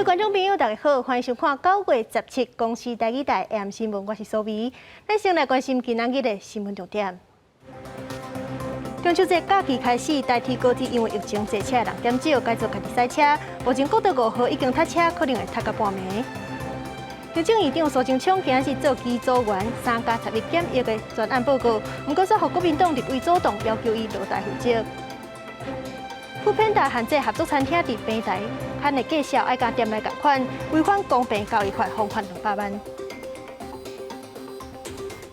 位觀眾朋友，大家好，歡迎收看9月17公視台語台 AM 新聞，我是蘇薇。咱先來關心今仔日的新聞重點。中秋節假期開始，台鐵高鐵因為疫情坐車的人減少，改做家己駛車。目前國道五號已經塞車，可能會塞到半暝。行政院長蘇貞昌今日做機組員3加11檢疫的專案報告，毋過煞予國民黨立委主動要求伊落台負責。foodpanda 限制合作餐廳佇平台刊的介紹愛佮店內仝款，違反公平交易法，罰款200萬。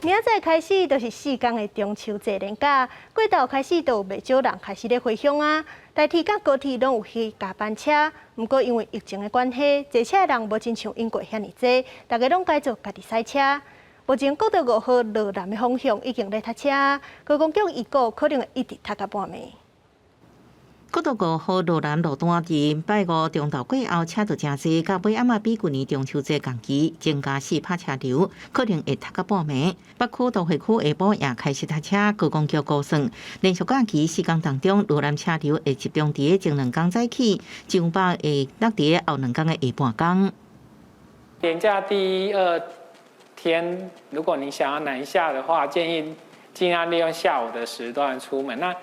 明仔載開始就是4天的中秋節連假，過晝開始就有袂少人開始咧回鄉啊。台鐵佮高鐵攏有去加班車，毋過因為疫情的關係，坐車的人無親像以過遐爾濟，大家攏改做家己駛車。目前國道五號羅南的方向已經咧塞車，高工局預估可能會一直塞到半暝。國道五號羅南路段佇拜五中晝過後車就誠濟，到尾暗仔比舊年中秋節仝期增加4趴車流，可能會塞到半暝。北區都會區下晡也開始塞車，高工局估算連續假期4天當中，羅南車流會集中佇前2天早起，彰北會落佇後2天的下半工。連假第一二天，如果你想要南下的話，建議盡量利用下午的時段出門。那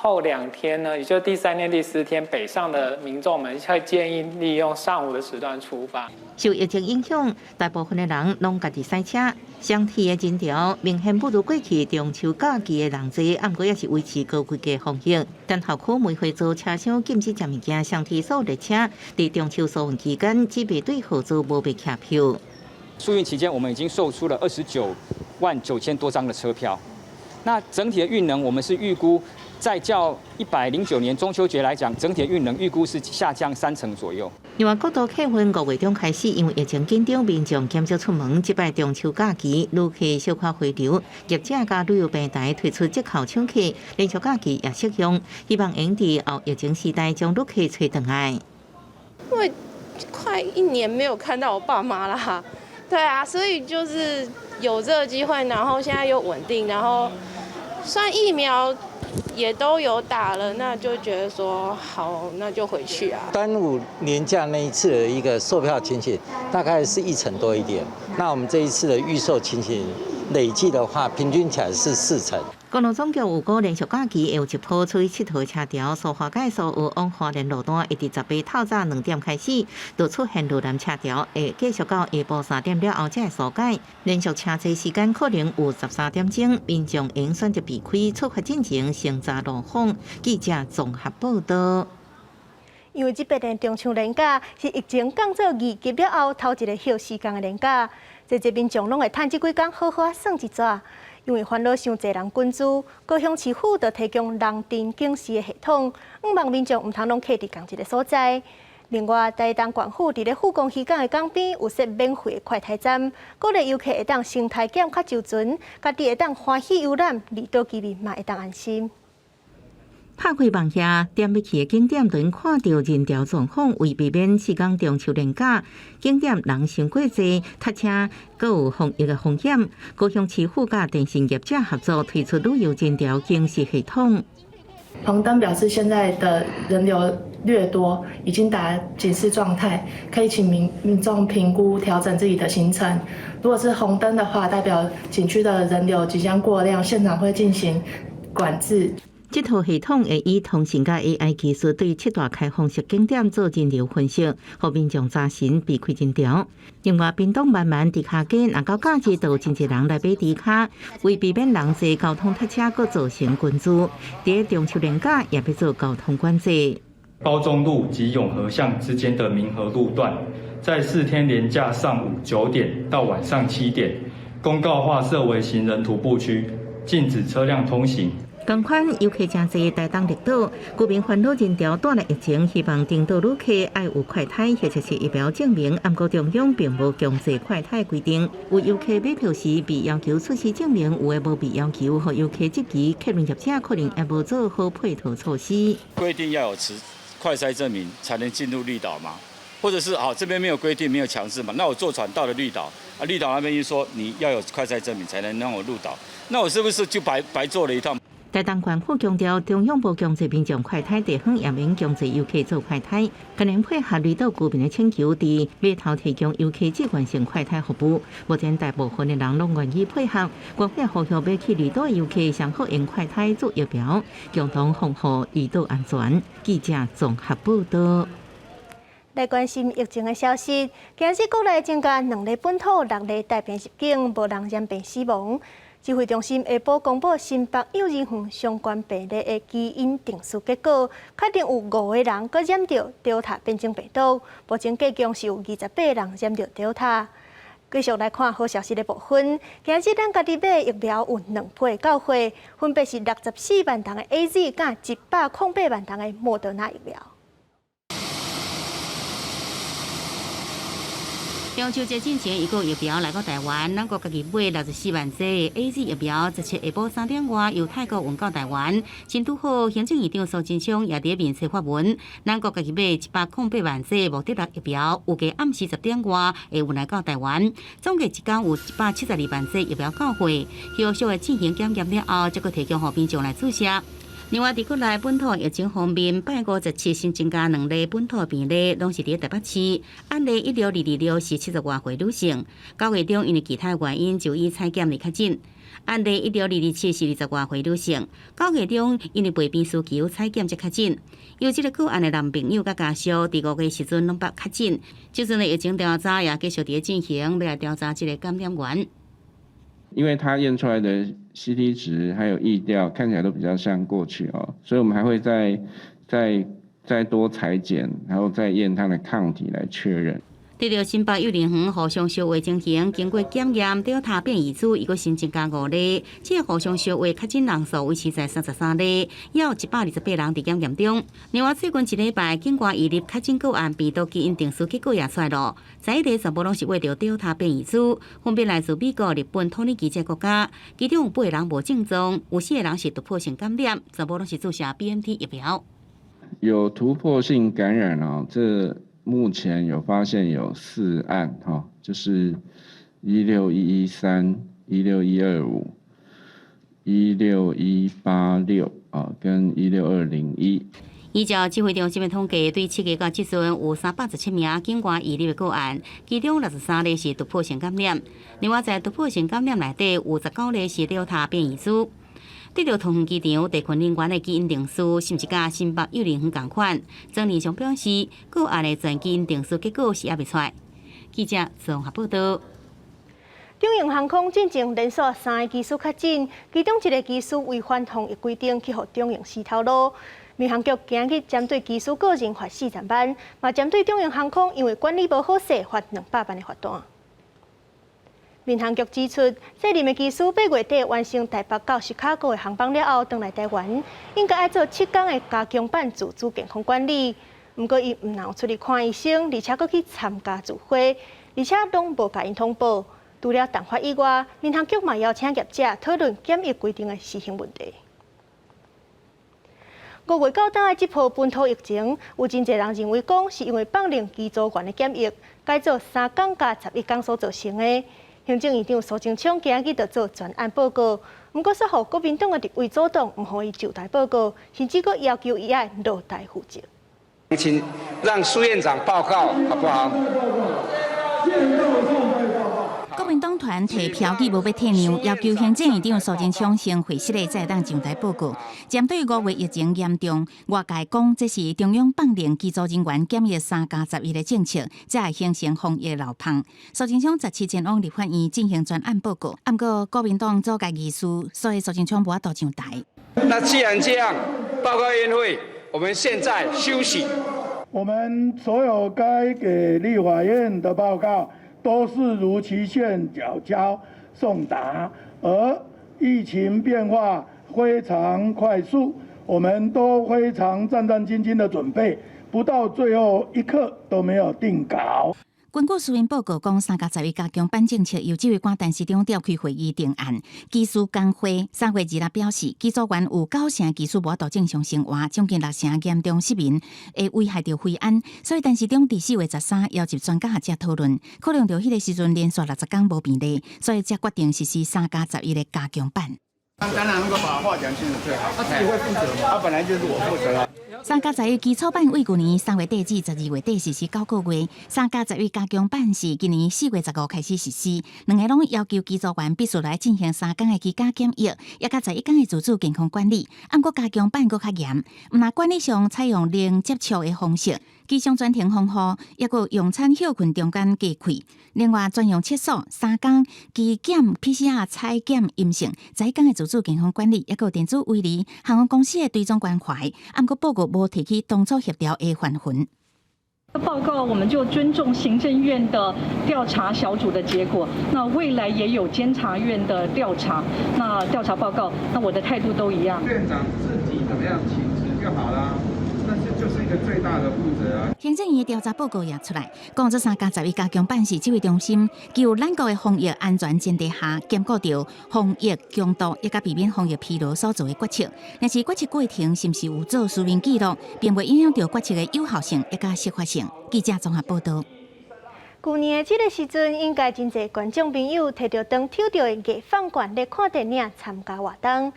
後2天呢，也就第三天、第四天，北上的民眾們會建議利用上午的時段出發。受疫情影響，大部分的人攏家己駛車，雙鐵的人潮明顯不如過去中秋假期的人濟，毋過也是維持高規格防疫。敦化區梅花座車廂禁止食物件，雙鐵所有列車佇中秋疏運期間，只賣對號座無賣客票。疏運期間，我們已經售出了29萬9千多張的車票。那整體的運能，我們是預估，在較109年中秋節來講，整體運能預估是下降3成左右。另外，國道客運5月中開始，因為疫情緊張，民眾減少出門，這擺中秋假期旅客小可回流，業者佮旅遊平台推出折扣搶客，連續假期也適用，希望會佇後疫情時代將旅客揣轉來。因為快一年沒有看到我爸媽啦，對啊，所以就是有這個機會，然後現在又穩定，然後算疫苗也都有打了，那就覺得說好，那就回去啊。端午連假那一次的一個售票情形，大概是1成多一點。那我們這一次的預售情形累計的話，平均起來是4成。公路總局預估連續假期會有一波出去𨑨迌車潮，蘇花改蘇澳往花蓮路段會佇18透早2點開始，就出現羅南車潮，會繼續到下晡3點了後才會疏解。連續車濟時間可能有13點鐘，民眾應選擇避開，出發進前先查路況。記者綜合報道。因為這擺的中秋連假是疫情降做2級了後頭一個歇四工的連假，濟濟民眾攏會趁這幾工好好仔耍一逝。因為煩惱傷濟人滾珠，高雄市府就提供人陣警示的系統，向望民眾毋通攏徛佇仝一个所在。另外，台東縣府佇咧富岡漁港的港邊有設免費的快篩站，鼓勵遊客會當先篩檢較周全，家己會當歡喜遊覽，離島居民嘛會當安心。拍開網頁，點欲去的景點，就能看著人潮狀況，為避免4天中秋連假景點人傷過濟、塞車，閣有防疫的風險，高雄市府佮電信業者合作推出旅遊人潮警示系統。紅燈表示現在的人流略多，已經達警示狀態，可以請民眾評估調整自己的行程。如果是紅燈的話，代表景區的人流即將過量，現場會進行管制。這套系統會以通訊佮 AI 技術對七大開放式景點做人流分析，予民眾查詢避開人潮。另外，屏東慢慢豬跤街，若到假日就有真濟人來買豬跤，為避免人濟交通塞車，閣造成群聚，佇中秋連假也欲做交通管制。褒忠路及永和巷之間的民和路段，在4天連假上午9點到晚上7點，公告劃設為行人徒步區，禁止車輛通行。仝款遊客誠濟，台東綠島居民煩惱人潮帶來疫情，希望登島旅客愛有快篩或者是疫苗證明。毋過中央並無強制快篩規定，有遊客買票時被要求出示證明，有的無被要求，予遊客質疑客運業者可能也無做好配套措施。規定要有持快篩證明才能進入綠島嗎？或者是好這邊沒有規定，沒有強制嘛？那我坐船到了綠島，啊綠島那邊又說你要有快篩證明才能讓我入島，那我是不是就白白坐了一趟？台東縣府強調，中央無強制民眾快篩，地方也免強制遊客做快篩，可能配合離島居民的請求，佇碼頭提供遊客自願性快篩服務。目前大部分的人攏願意配合，縣府呼籲欲去離島的遊客，上好用快篩做疫苗，共同防護離島安全。記者綜合報道。來關心疫情的消息，今日國內增加兩例本土、六例帶病入境，無人染病死亡。指揮中心下晡公布新北幼兒園相關病例的基因定序結果，確定有五個人閣染著 Delta 變種病毒，目前計共是有28個人染著 Delta。繼續來看好消息的部分，今日咱家己買疫苗有兩批到貨，分別是64萬劑的 AZ 佮108萬劑的莫德納疫苗。中秋節進前，一個疫苗來到台灣，咱國家己買64萬劑 AZ 疫苗，17下晡3點外由泰國運到台灣。真拄好，行政院長蘇貞昌也佇面冊發文，咱國家己買108萬劑莫德納疫苗，預計暗時10點外會運來到台灣。總計一工有172萬劑疫苗到貨，後續會進行檢驗了後，才閣提供予民眾來注射。另外，佇國內本土疫情方面，拜五十七新增加兩例本土病例，攏是佇台北市。案例16226是70外歲女性，9月中因為其他原因就醫採檢而確診。案例16227是20外歲女性，9月中因為陪病需求採檢才確診。有這個個案的男朋友佮家屬，佇5月時陣攏捌確診。這陣的疫情調查也繼續佇咧進行，欲來調查這個感染源。因為他驗出來的 CT 值還有疫調看起來都比較像過去哦，所以我們還會再多採檢，然後再驗他的抗體來確認。對著新北幼兒園互相相話情形，經過檢驗，Delta 變異株又閣新增加五例，這個互相相話確診人數維持在33例，也有128人佇檢驗中。另外，最近一禮拜境外移入確診個案病毒基因定序結果也出來囉，11例全部攏是穢著 Delta 變異株，分別來自美國、日本、土耳其這國家，其中有八個人無症狀，有四個人是突破性感染，全部攏是注射 BNT 疫苗。有突破性感染哦，這目前有發現有四案，哈，就是16113、16125、16186啊，跟16201。依照指揮中心的統計，對7月到這陣有317名境外移入的個案，其中63例是突破性感染。另外，在突破性感染內底有19例是 Delta 變異株。對著桃園機場地勤人員的基因定序，是毋是佮新北幼兒園仝款？曾仁祥表示，個案的全基因定序結果是猶未出來。記者綜合報道。長榮航空進前連續三個機師確診，其中一個機師違反防疫規定，去予長榮死頭路。民航局今日針對機師個人罰40萬，嘛針對長榮航空因為管理無好勢，罰200萬的罰單。民航局指出，卸任的機師8月底完成台北到芝加哥的航班了後，轉來台灣，應該愛做7天的加強版自主健康管理。毋過，伊毋但有出去看醫生，而且閣去參加聚會，而且攏無共𪜶通報。除了重罰以外，民航局嘛邀請業者討論檢疫規定的施行問題。5月到今的這波本土疫情，有真濟人認為講是因為放任機組員的檢疫，改做3工加11工所造成的。行政院長蘇貞昌今日就做專案報告，毋過煞予國民黨的立委阻擋，毋予伊上台報告，甚至閣要求伊愛落台負責。請讓蘇院長報告，好不好？國民黨團提票據無欲退讓，要求行政院長蘇貞昌先會室內才會當上台報告。針對5月疫情嚴重，外界講這是中央放任機組人員檢疫3加11的政策，才會形成防疫漏縫。蘇貞昌17前往立法院進行專案報告，毋過國民黨阻礙議事，所以蘇貞昌無法度上台。那既然這樣，報告院會，我們現在休息。我們所有該給立法院的報告，都是如期限繳交送達，而疫情變化非常快速，我們都非常戰戰兢兢的準備，不到最後一刻都沒有定稿。根據書面報告講，3加11加強版政策由指揮官陳時中召開會議定案，機師工會3月2日表示，機組員有9成機師無法度正常生活，將近6成嚴重失眠，會危害著飛安，所以陳時中佇4月13邀集專家學者討論，考量著彼個時陣連續60工無病例，所以才決定實施3加11的加強版。當然能夠把話講清楚最好。他自己會負責嗎？他本來就是我負責啦。3+11基礎版為舊年3月底至12月底實施9個月，3+11加強版是今年4月15開始實施。兩个攏要求機組員必須來進行3工的居家檢疫，抑佮11工的自主健康管理。毋過加強版閣較嚴，毋但管理上採用零接觸的方式，機上全程防護，抑閣用餐歇睏中間隔開。另外專用廁所3工機檢 PCR 採檢陰性，11工的自主健康管理，抑閣電子圍籬，航空公司的追蹤關懷。毋過報告無提起當初協調的還魂。報告我們就尊重行政院的調查小組的結果，那未來也有監察院的調查，那調查報告，那我的態度都一樣。院長自己怎麼樣請辭就好了，那這就是一個最大的負責啊。行政院的調查報告也出來，講這3+11加強版是指揮中心，就咱國的防疫安全前提下，兼顧著防疫強度，以及避免防疫疲勞所做的決策。但是決策過程是毋是有做書面記錄，並袂影響著決策的有效性以及適法性。記者綜合報導。舊年的這个時陣，應該真濟觀眾朋友提著當抽著的藝放券咧看電影參加活動。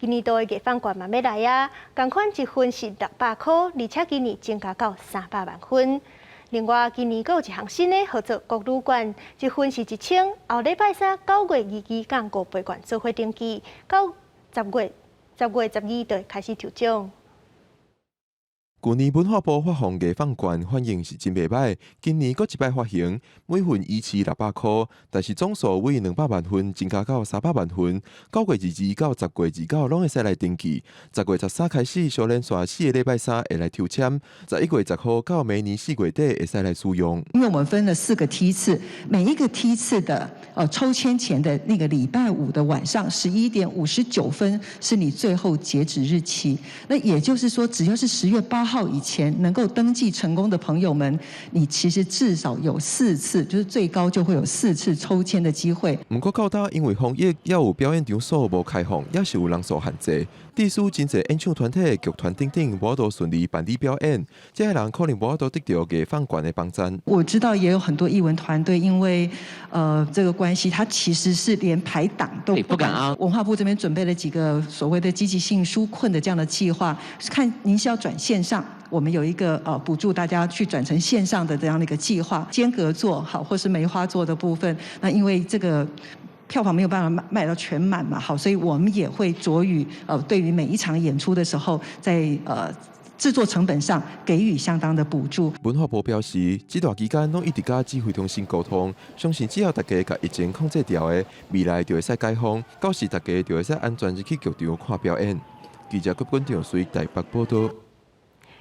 今年度的藝放券嘛欲來啊，仝款一份是600箍，而且今年增加到300萬份。另外，今年閣有一項新的號做國旅券，一份是1000，後禮拜三9月22佮五倍券做伙登記，到10月12就會開始抽獎。舊年文化部發放藝放券，反應是真袂䆀。今年閣一擺發行，每份維持600箍，但是總數為200萬份增加到300萬份。9月22到10月29攏會使來登記。10月13開始，小連續4個禮拜三會來抽籤。11月10號到明年4月底會使來使用。因為我們分了四個梯次，每一個梯次的抽籤前的那個禮拜五的晚上11點59分是你最後截止日期。那也就是說，只要是10月8號以前能夠登記成功的朋友們，你其實至少有四次，就是最高就會有四次抽籤的機會。毋過到今因為防疫，猶有表演場所無開放，也是有人數限制，致使真濟演唱團體、劇團等等無法度順利辦理表演，這些人可能無法度得著藝放券的幫贊。我知道也有很多藝文團隊，因為這個關係，他其實是連排檔都不敢啊。文化部這邊準備了幾個所謂的積極性紓困的這樣的計劃，看您是要轉線上。我們有一個補助大家去轉成線上的這樣的一個計劃，間隔座好，或是梅花座的部分。那因為這個票房沒有辦法賣到全滿嘛，好，所以我們也會酌予對於每一場演出的時候，在製作成本上給予相當的補助。文化部表示，這段期間攏一直佮指揮中心溝通，相信只要大家共疫情控制牢的，未來就會使解封，到時大家就會使安全入去劇場看表演。記者郭本長隨台北報道。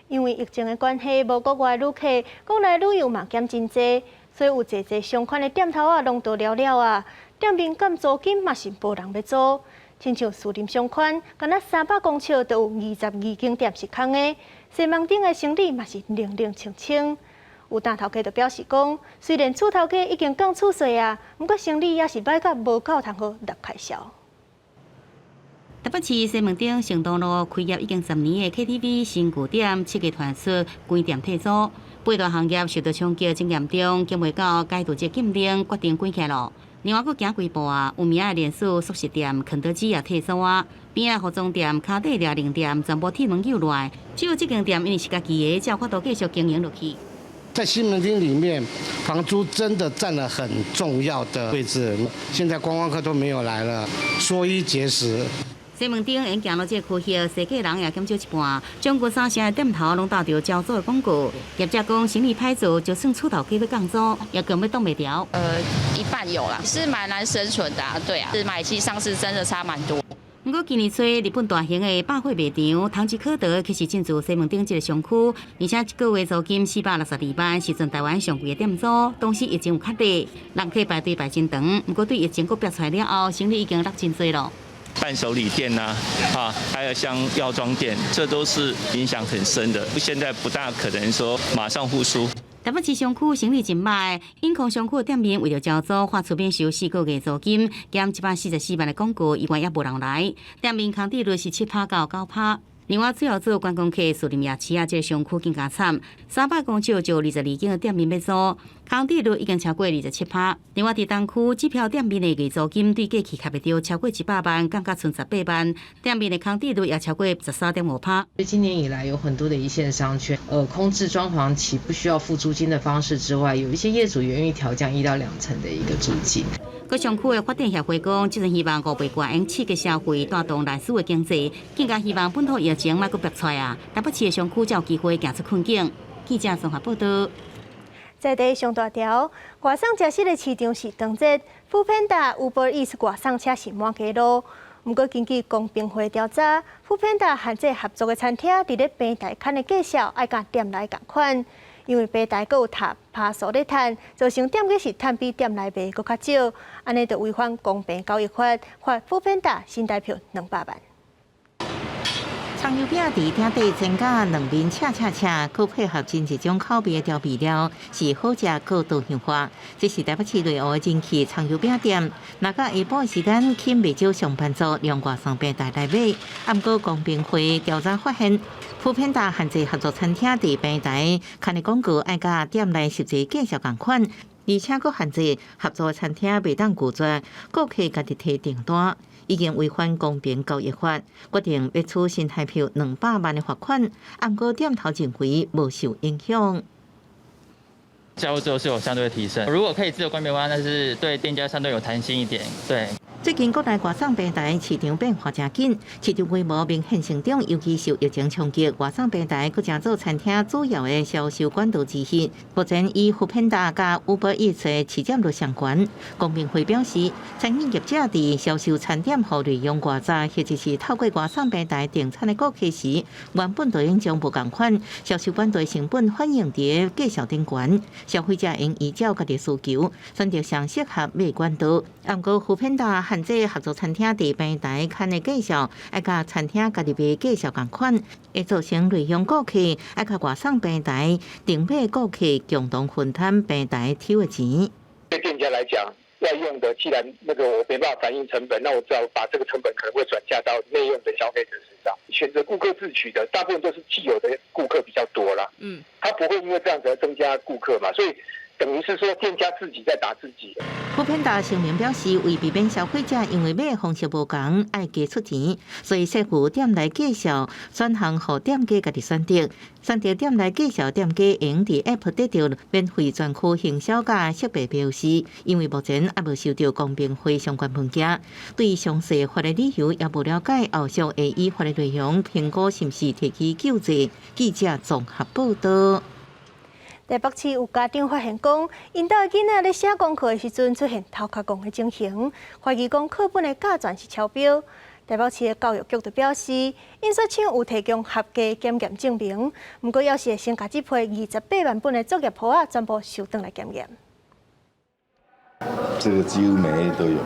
因為疫情的關係，無國外旅客，國內旅遊嘛減真濟，所以有濟濟相款的店頭仔攏倒了了啊！店面佮租金嘛是無人欲租，親像士林商圈，敢若300公尺就有22間店是空的，西門町的生意嘛是冷冷清清。有擔頭家就表示講，雖然厝頭家已經降厝稅啊，毋過生意也是䆀甲無夠通好納開銷。台北市西門町成東路開業已經10年的 KTV 新舊店，7月傳出關店退租，八大行業受到衝擊真嚴重，驚袂到解除這禁令，決定關起來囉。另外，閣行幾步啊，有名的連鎖速食店肯德基也退租啊，邊仔服裝店卡地亞零店全部鐵門救落來，只有這間店因為是家己的，才有法度繼續經營落去。在西門町裡面，房租真的佔了很重要的位置。現在觀光客都沒有來了，縮衣節食。西門町沿行路這個區域，踅過人也減少一半，將近三成的店頭攏貼著招租的廣告。業者講生意歹做，就算厝頭家欲降租，也根本擋袂牢。一半有啦，是蠻難生存的，對啊，是買氣上次真的差蠻多。毋過今年初，日本大型的百貨賣場唐吉訶德開始進駐西門町這个商區，而且一个月租金462萬，是全台灣上貴的店租。當時疫情有較熱，人客排隊排真長。毋過對疫情閣逼出來了後，生意已經落真濟囉。伴手禮店吶，啊，還有像藥妝店，這都是影響很深的。現在不大可能說馬上復甦。台北市商區生意真䆀，永康商區的店面為著招租，發出免收4個月租金，減144萬的廣告，依然也無人來。店面空置率是7%到9%。另外，主要做觀光客士林夜市啊，這个商區更加慘，300公尺就22間的店面欲租，空置率已經超過27%。另外，佇東區支票店面的月租金對過去合著超過100萬，降到賰18萬，店面的空置率也超過13.5%。今年以來，有很多的一線商圈，空置裝潢期不需要付租金的方式之外，有一些業主願意調降1到2成的一個租金。各商區的發展協會講，這陣希望五倍券會刺激消費，帶動內需的經濟，更加希望本土疫情莫閣爆出來啊！台北市的商區才有機會行出困境。記者綜合報道。在地上大條，外送食食的市場是當熱，foodpanda、Uber Eats 外送車是滿街路。毋過根據公平會調查，foodpanda 和這合作的餐廳佇咧平台刊的介紹愛佮店內仝款，因為平台閣有貼趴數咧趁，造成店家是趁比店內賣閣較少，按呢就違反公平交易法，罰 foodpanda 新台票200萬。蔥油餅佇鼎底煎甲兩面赤赤赤，閣配合真濟種口味的調味料，是好食閣多樣化。這是台北市內湖的人氣蔥油餅店。若到下晡時間，吸引袂少上班族用外送平台來買。毋過公平會調查發現，foodpanda 和這合作餐廳佇平台刊的廣告愛佮店內實際介紹仝款，而且閣限制合作餐廳袂當拒絕顧客家己提訂單。已經違反公平交易法，決定欲處新台票200萬的罰款。毋過店頭認為無受影響。加入之後是有相對提升，如果可以自由關閉的話，那是對店家相對有彈性一點。對。最近國內外送平台市場變化誠緊，市場規模明顯成長，尤其受疫情衝擊，外送平台閣成做餐廳主要的銷售管道之一。目前以 foodpanda 佮 Uber Eats 的市佔率上懸。公平會表示，餐飲業者佇銷售餐點予內用外閘，或者是透過外送平台訂餐的顧客時，原本就應將無仝款銷售管道成本反映佇介紹頂懸，消費者應依照家己需求選擇上適合買管道。毋過 foodpanda 和這合作餐廳佇平台刊的介紹，愛佮餐廳家己賣介紹仝款，會造成內用顧客愛佮外送平台訂買顧客共同分擔平台抽的錢。對店家來講，外用的既然那個我沒辦法反映成本，那我只好把這個成本可能會轉嫁到內用的消費者身上。選擇顧客自取的，大部分都是既有的顧客比較多啦。他不會因為這樣子而增加顧客嘛，所以等於是說店家自己在打自己。 foodpanda 聲明表示，為避免消費者因為買方式無仝愛加出錢，所以設予店內介紹選項予店家家己選擇。選擇店內介紹店家會佇 App 得著免費專區行銷佮設備標示，因為目前猶無收著公平會相關文件，對詳細法律理由也無了解，後續會依法律內容評估是毋是提起救濟。記者綜合報道。台北市有家長發現講，𪜶兜的囡仔咧寫功課的時陣出現頭殼戇的情形，懷疑講課本的教材是超標。台北市的教育局就表示，印刷廠有提供合格檢驗證明，毋過猶是會先共這批28萬本的作業簿仔全部收轉來檢驗。這個幾乎每頁都有。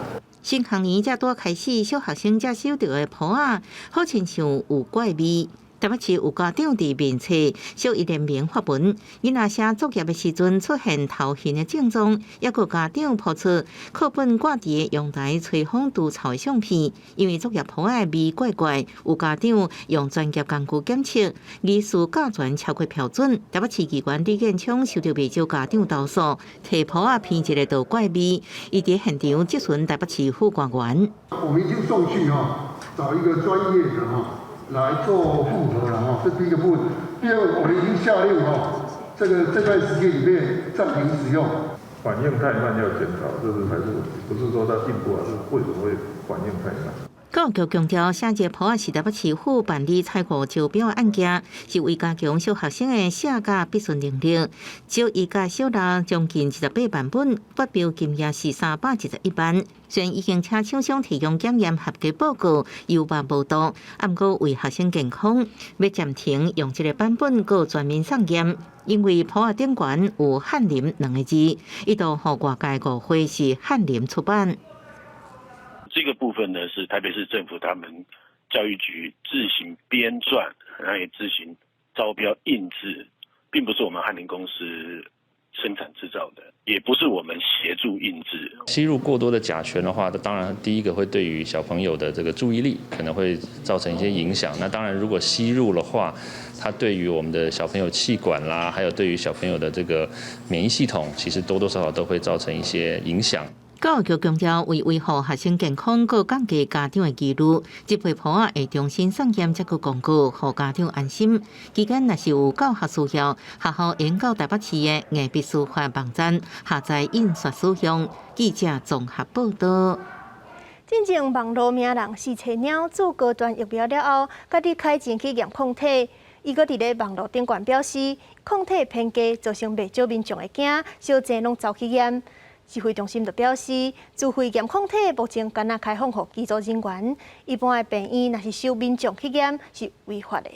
新學年才拄開始，小學生才收著的簿仔，好親像有怪味。台北市有家長佇面冊小一聯名發文，囡仔寫作業的時陣出現頭暈的症狀，猶閣家長 po 出課本掛佇陽台吹風除臭的相片，因為作業簿仔味怪怪，有家長用專業工具檢測，疑似甲醛超過標準。台北市議員李建昌收著袂少家長投訴，提簿仔聞一下就怪味，伊佇現場質詢台北市府官員。我們已經送去哈，找一個專業的哈。來做複核了哈，這第一個部分。第二個，我們已經下令哈，這個這段時間裡面暫停使用。反應太慢要檢討，這是才是問題，不是說它進步啊，是為什麼會反應太慢？教育局強調，寫這簿仔是台北市府辦理採購招標案件，是為加強小學生的寫佮筆算能力。小一佮小六將近28萬本，發標金額是311萬。雖然已經請廠商提供檢驗合格報告，有法無度，毋過為學生健康，欲暫停用這個版本，閣全面送驗。因為簿仔頂懸有翰林兩個字，一度予外界誤會是翰林出版。這個部分呢，是台北市政府他們教育局自行編撰，然後也自行招標印製，並不是我們翰林公司生產製造的，也不是我們協助印製。吸入過多的甲醛的話，當然第一個會對於小朋友的這個注意力可能會造成一些影響。那當然，如果吸入的話，它對於我們的小朋友氣管啦，還有對於小朋友的這個免疫系統，其實多多少少都會造成一些影響。教育局強調，為維護學生健康，閣降低家長的疑慮，這批簿仔會重新送檢，這個公告，予家長安心。期間若是有教學需要，學校會到台北市的硬筆書法網站下載印刷使用。記者綜合報道。進前網路名人四冊貓注高端疫苗了後，家己開錢去驗抗體。伊閣佇咧網路頂懸表示，抗體偏低，造成袂少民眾會驚，小濟攏走去驗。指揮中心就表示，自費驗抗體目前干焦開放予機組人員，一般的病院若是收民眾去驗是違法的。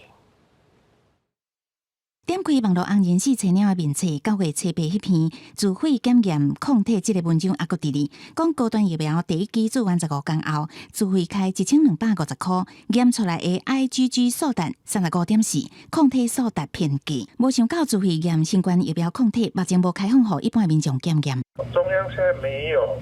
點開網路紅人四冊貓的面冊，9月7日彼篇自費檢驗抗體這个文章猶閣佇咧，講高端疫苗第一劑注完15工後，自費開1250箍，驗出來的 IgG 數值35.4，抗體數值偏低。無想到自費驗新冠疫苗抗體，目前無開放予一般民眾檢驗。中央現在沒有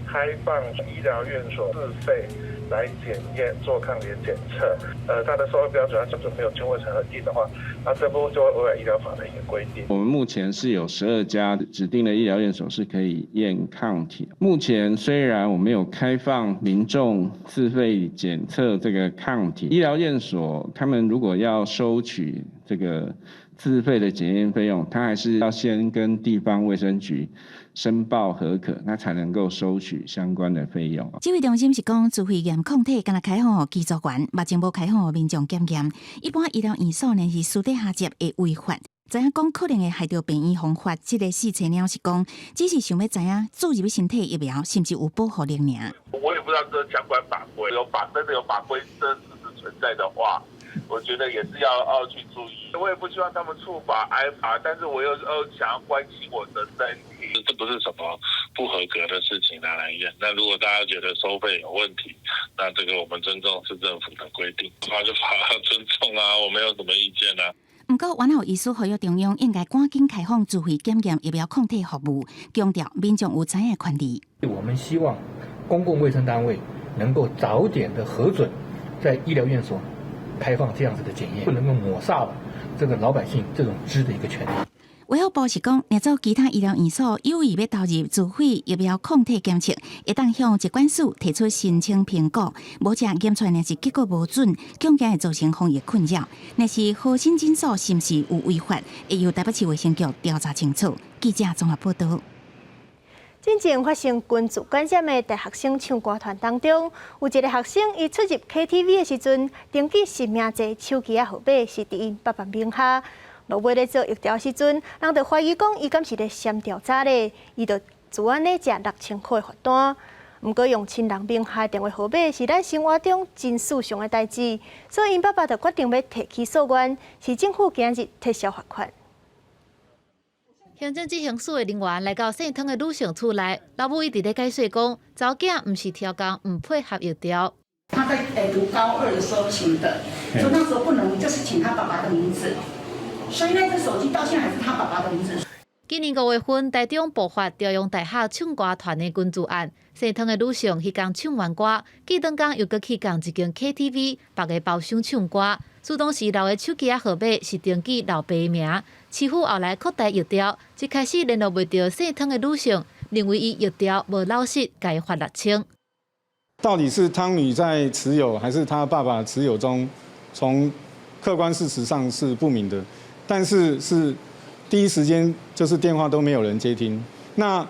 開放醫療院所自費來檢驗做抗體檢測，它的收費標準，它沒有經過審核定的話，那這部分就會違反醫療法的一個規定。我們目前是有12家指定的醫療院所是可以驗抗體。目前雖然我們有開放民眾自費檢測這個抗體，醫療院所他們如果要收取這個自費的檢驗費用，他還是要先跟地方衛生局申報核可，那才能夠收取相關的費用。指揮中心是講，自費驗抗體干焦開放予機組員，目前無開放予民眾檢驗。一般醫療院所呢是私底下接會違法。知影講可能會害著病院方法，這个四冊貓是講，只是想欲知影注入身體疫苗是毋是有保護力爾。我也不知道這相關法規有法真的有法規這事實存在的話，我覺得也是要去注意。我也不希望他們觸法挨罰，但是我又想要關心我的身體。這不是什麼不合格的事情拿來驗。那如果大家覺得收費有問題，那這個我們尊重市政府的規定，那就法尊重啊，我沒有什麼意見啊。毋過，阮有醫師呼籲中央應該趕緊開放自費檢驗疫苗抗體服務，強調民眾有知的權利。我們希望公共衛生單位能夠早點的核准，在醫療院所開放這樣子的檢驗，不能夠抹殺了這個老百姓這種知的一個權利。衛福部是講，若做其他醫療院所有意欲投入自費疫苗抗體檢測，會當向疾管署提出申請評估，無則檢出來若是結果無準，恐驚會造成防疫困擾。若是和心診所是毋是有違法，會由台北市衛生局調查清楚。記者綜合報道。進前發生群聚感染的大學生唱歌團當中，有一個學生伊出入 KTV 的時陣，登記實名制手機仔號碼是佇𪜶爸爸名下。落尾咧做疫調時陣，人就懷疑講伊敢是咧閃調查咧，伊就自願咧食6000箍的罰單。毋過用親人名下電話號碼是咱生活中真日常的代誌，所以𪜶爸爸就決定欲提起訴願，市政府今日撤銷罰款。行政執行署的人員來到姓湯的女性厝內，老母一直咧解釋講，查某囝毋是刁工，毋配合疫調。他在讀高二的時候請的，所以那時候不能就是請他爸爸的名字，所以那隻手機到現在還是他爸爸的名字。今年5月份，台中爆發朝陽大學唱歌團的群聚案，姓湯的女性彼工唱完歌，隔轉工又閣去仝一間 KTV，別个包廂唱歌。事當時留的手機仔號碼是登記老爸名，市府後來擴大疫調，一開始聯絡袂著姓湯的女性，認為伊疫調無老實，共伊罰6000。到底是湯女在持有，還是她爸爸持有中？從客觀事實上是不明的，但是是第一時間就是電話都沒有人接聽。那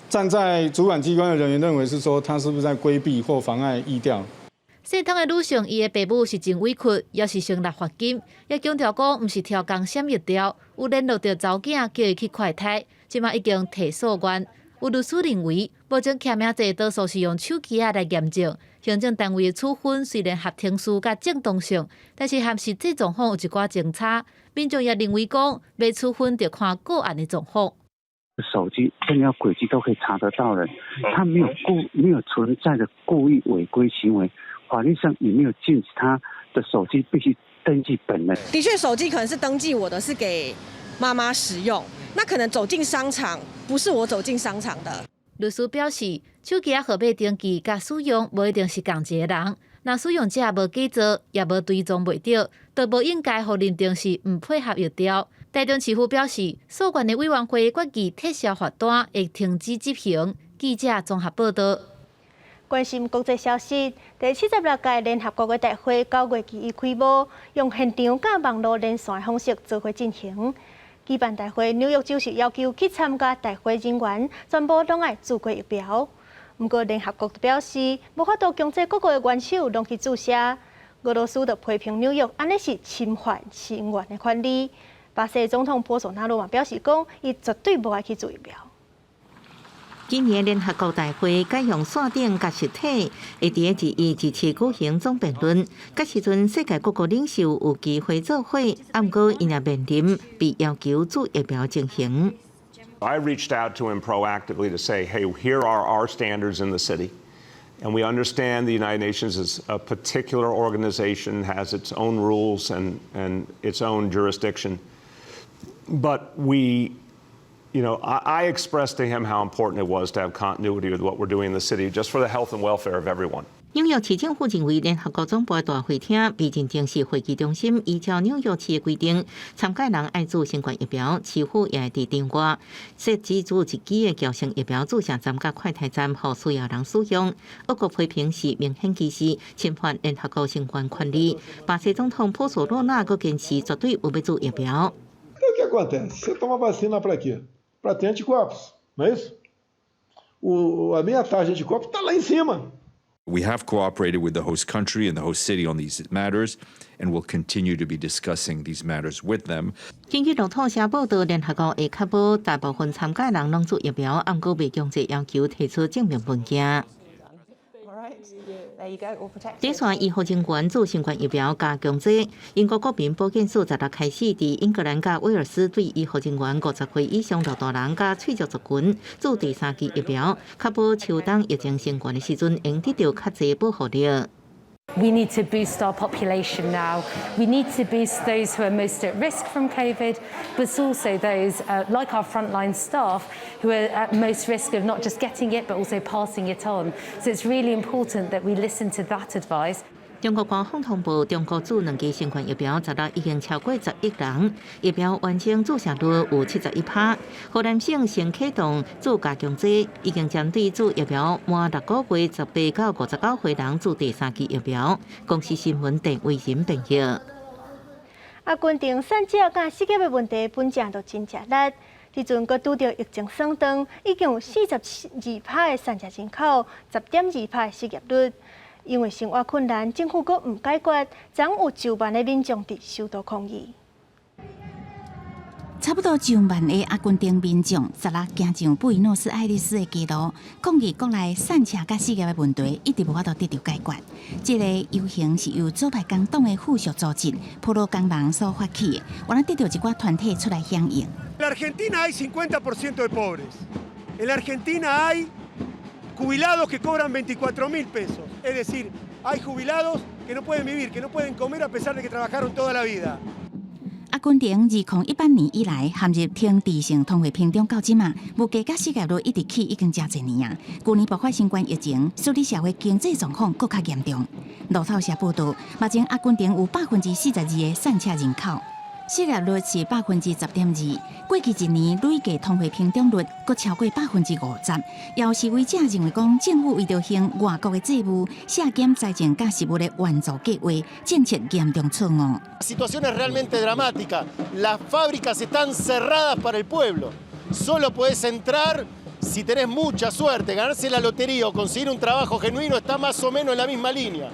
站在主管機關的人員認為是說，他是不是在規避或妨礙疫調？姓湯的女性，伊的爸母是真委屈，也是成立罰金，也強調講，毋是刁工閃疫調，有聯絡著查某囝，叫伊去快篩，這馬已經提訴願。有律師認為，目前簽名制多數是用手機仔來驗證，行政單位的處分雖然合程序佮正當性，但是和實際狀況有一寡爭差。民眾也認為講，欲處分著看個案的狀況。手機任何軌跡都可以查得到的，他沒有存在的故意違規行為。法律上也沒有禁止他的手機必須登記本人。的確，手機可能是登記我的，是給媽媽使用。那可能走進商場，不是我走進商場的。律師表示，手機仔號碼登記佮使用，無一定是仝一个人。若使用者無假造，也無追蹤袂著，就無應該予認定是毋配合疫調。台中市府表示，訴願的委員會決議撤銷罰單，會停止執行。記者綜合報道。關心國際消息，第76屆聯合國的大會9月21開幕，用現場佮網路連線的方式做伙進行。舉辦大會，紐約州是要求去參加大會人員全部攏愛注過疫苗。毋過聯合國就表示，無法度強制各國的元首攏去注射。俄羅斯就批評紐約按呢是侵犯成員的權利。巴西總統波索納羅嘛表示講，伊絕對無愛去注疫苗。今年聯合國大會改用線頂佮實體，會佇21、27舉行總辯論。彼時陣世界各國領袖有機會做伙，毋過𪜶也面臨被要求注疫苗情形。 I reached out to him proactively to say, hey, here are our standards in the city. And we understand the United Nations is a particular organization, has its own rules and its own jurisdiction. But I expressed to him how important it was to have continuity with what we're doing in the city, just for the health and welfare of everyone. 紐約市政府認為，聯合國總部大會廳被認定是會議中心，依照紐約市的規定，參加人愛注新冠疫苗，市府也會佇場外設置注一支的喬生疫苗注射站佮快篩站，予需要人使用。俄國批評是明顯歧視，侵犯聯合國成員權利。巴西總統波索羅納閣堅持絕對無欲注疫苗。 O que acontece? Você toma vacina para quê? Para ter anticorpos, não é isso? A minha taxa de anticorpos está lá em cima. We have cooperated with the host country and the host city on these matters, and will continue to be discussing these matters with them. 根據路透社報道，聯合國會確保大部分參加人攏注疫苗，毋過未強制要求提出證明文件。這線醫護人員注新冠疫苗加強劑，英國國民保健署十六開始，佇英格蘭佮威爾斯對醫護人員50歲以上老大人佮脆弱族群注第三劑疫苗，確保秋冬疫情升懸的時陣，會得著較濟保護力。 We need to boost our population now. We need to boost those who are most at risk from COVID, but also those like our frontline staff who are at most risk of not just getting it, but also passing it on. So it's really important that we listen to that advice. 中國官方通報，中國注兩劑新冠疫苗十六已經超過10億人，疫苗完成注射率有71%。河南省先啟動注加強劑，已經針對注疫苗滿6個月18到59歲人注第三劑疫苗。公視新聞鄧偉仁編譯。阿根廷散赤佮失業的問題本正就真正力，這陣閣拄著疫情升長，已經有42%的散赤人口，10.2%的失業率。因為生活困難，政府閣毋解決，昨有上萬的民眾佇首都抗議。差不多上萬個阿根廷民眾，十六行上布宜諾斯艾利斯的街路，抗議國內散赤佮失業的問題一直無法度得著解決。這個遊行是由左派工黨的附屬組織普羅工人所發起的，原來得著一寡團體出來響應。 En la Argentina hay 50% de pobres. En la Argentina hay jubilados que cobran 24 mil pesos. Es decir, hay jubilados que no pueden vivir, que no pueden comer a pesar de que trabajaron toda la vida. 阿根廷2018年以來陷入停滯性通貨膨脹到這馬，物價佮失業率一直起，已經誠濟年啊。舊年爆發新冠疫情，使得社會經濟狀況閣較嚴重。路透社報道，目前阿根廷有42%的散赤人口，失業率是10.2%。過去一年累計通貨膨脹率閣超過50%。有示威者認為講，政府為著還外國的債務，削減財政佮食物的援助計劃，政策嚴重錯誤。 La situación es realmente dramática. Las fábricas están cerradas para el pueblo. Solo podés entrar si tenés mucha suerte. Ganarse la lotería o conseguir un trabajo genuino está más o menos en la misma línea.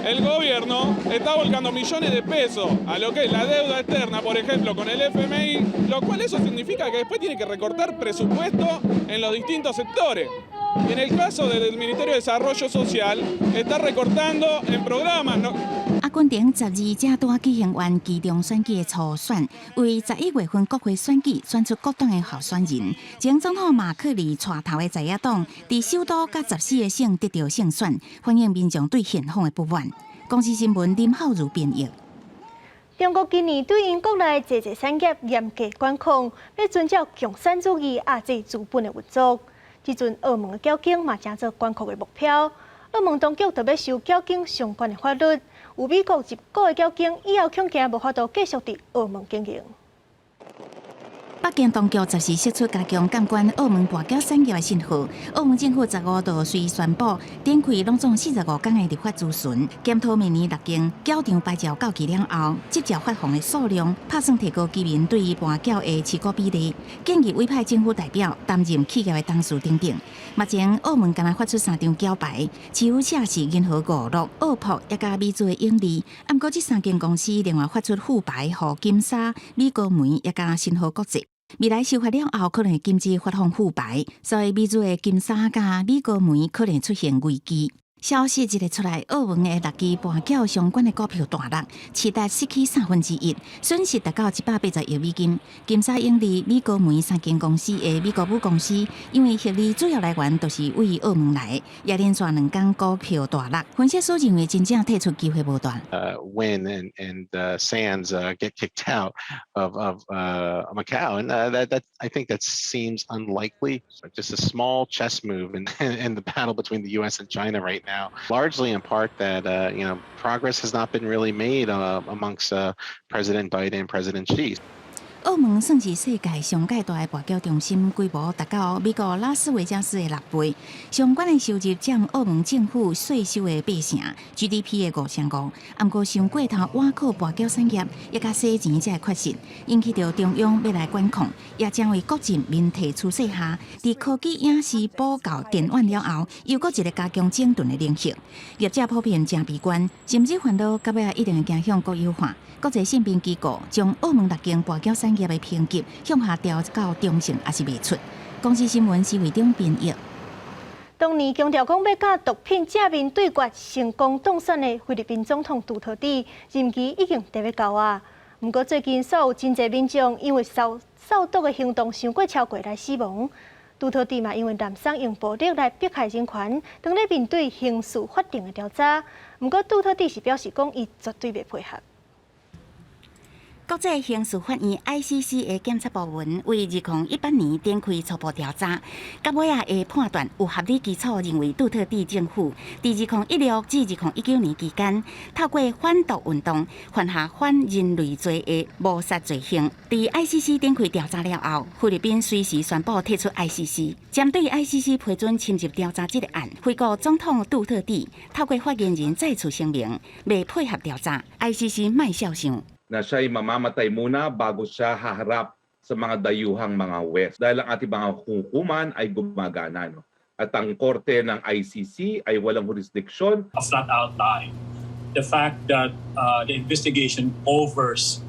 El gobierno está volcando millones de pesos a lo que es la deuda externa, por ejemplo, con el FMI, lo cual eso significa que después tiene que recortar presupuesto en los distintos sectores. Y en el caso del Ministerio de Desarrollo Social, está recortando en programas. ¿No? 阿根廷12才拄仔舉行完期中選舉的初選，為11月份國會選舉選出各黨的候選人。前總統馬克里帶頭的在野黨，佇首都佮14個省得著勝選，反映民眾對現況的不滿。公視新聞林浩如編譯。中國今年對𪜶國內濟濟產業嚴格管控，欲遵照共產主義壓制資本的運作。這陣澳門的繳金嘛成做管控的目標，澳門當局就欲修繳金相關的法律。有美國入股的繳金以後恐驚無法度繼續佇澳門經營。北京當局十四釋出加強監管澳門跋筊產業的信號。澳門政府15就隨宣布展開攏總45工的立法諮詢，檢討明年六間繳場牌照到期了後，執照發放的數量，拍算提高居民對於跋筊的持股比例，建議委派政府代表擔任企業的董事等等。目前澳門干焦發出三張繳牌，持有者是銀河娛樂、澳璞以及美資的永利。毋過這三間公司另外發出副牌，予金沙、美高梅以及新濠國際。未來修法了後，可能會禁止發放副牌，所以美資的金沙佮美高梅可能出現危機。消息一个出來，澳門的六支跋筊相關的股票大落，市值失去1/3，損失達到180億美金。金沙永利、美高梅三間公司的美國母公司，因為獲利主要來源都是位澳門來，也連續兩工股票大落。分析師認為，真正退出機會無大。 Wynn and Sands get kicked out of Macau, and that I think that seems unlikely. Just a small chess move in the battle between the U.S. and China right now. Largely in part that progress has not been really made amongst President Biden and President Xi. 澳門算是世界上蓋大的跋筊中心，規模達到美國拉斯維加斯的6倍。相關的收入佔澳門政府稅收的8成，GDP 的5成5。毋過傷過頭倚靠跋筊產業，抑佮洗錢這个缺失，引起著中央欲來管控，也成為國進民退趨勢下，佇科技影視補教電玩了後，又閣一个加強整頓的領域。業者普遍誠悲觀，甚至煩惱到尾仔一定會走向國有化。國際信評機構將澳門六間跋筊產業的評級向下調到中性，抑是袂出。公視新聞施偉中編譯。當年強調講欲佮毒品正面對決，成功當選的菲律賓總統杜特蒂任期已經就欲到啊。毋過最近煞有真濟民眾因為掃掃毒的行動傷過超過來死亡。杜特蒂嘛因為濫使用暴力來迫害人權，當咧面對刑事法庭的調查。毋過杜特蒂是表示講，伊絕對袂配合。國際刑事法院 ICC 的檢察部門為2018年展開初步調查，到尾仔會判斷有合理基礎認為杜特蒂政府佇2016至2019年期間，透過反毒運動犯下反人類罪的謀殺罪行。佇 ICC 展開調查了後，菲律賓隨時宣布退出 ICC，針對 ICC 批准深入調查這个案，菲國總統杜特蒂透過發言人再次聲明，袂配合調查。ICC 莫痟想。 Na siya'y mamamatay muna bago siya haharap sa mga dayuhang mga huwes. Dahil ang ating mga hukuman ay gumagana. No? At ang korte ng ICC ay walang jurisdiction. A flat out lie. The fact that the investigation covers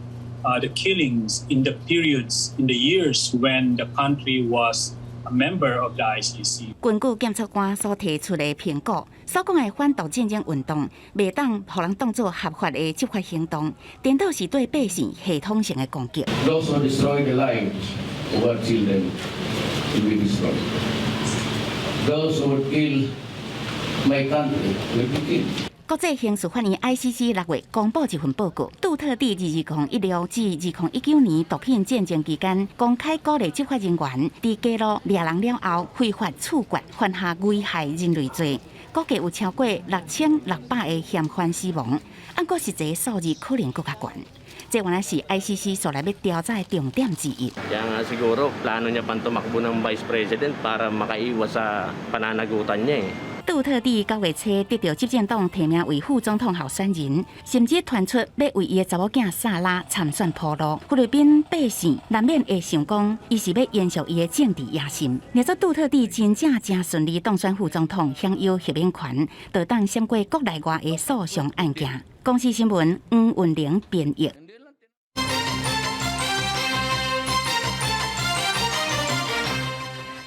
the killings in the periods, in the years when the country was a member of the ICC. 根據檢察官所提出的評估，所講的反毒戰爭運動，袂當予人當做合法的執法行動，顛倒是對百姓系統性的攻擊。 Those who destroy the lives of our children will be destroyed. Those who kill my country will be killed. 國際刑事法院 ICC 6月公布一份報告，杜特蒂2016至2019年毒品戰爭期間，公開鼓勵執法人員佇街路掠人了後，非法處決，犯下危害人類罪，估計有超過6600個嫌犯死亡，毋過實際數字可能閣較懸。這原來是 ICC 煞來欲調查的重點之一。 Kaya nga siguro plano niya pang tumakbo ng vice president para makaiwas sa pananagutan niya eh. 杜特蒂9月初得著執政黨提名為副總統候選人，甚至傳出欲為伊的查某囝薩拉參選鋪路。菲律賓百姓難免會想講，伊是欲延續伊的政治野心。若說杜特蒂真正誠順利當選副總統，享有豁免權，就當閃過國內外的訴訟案件。公視新聞黃雲玲編譯。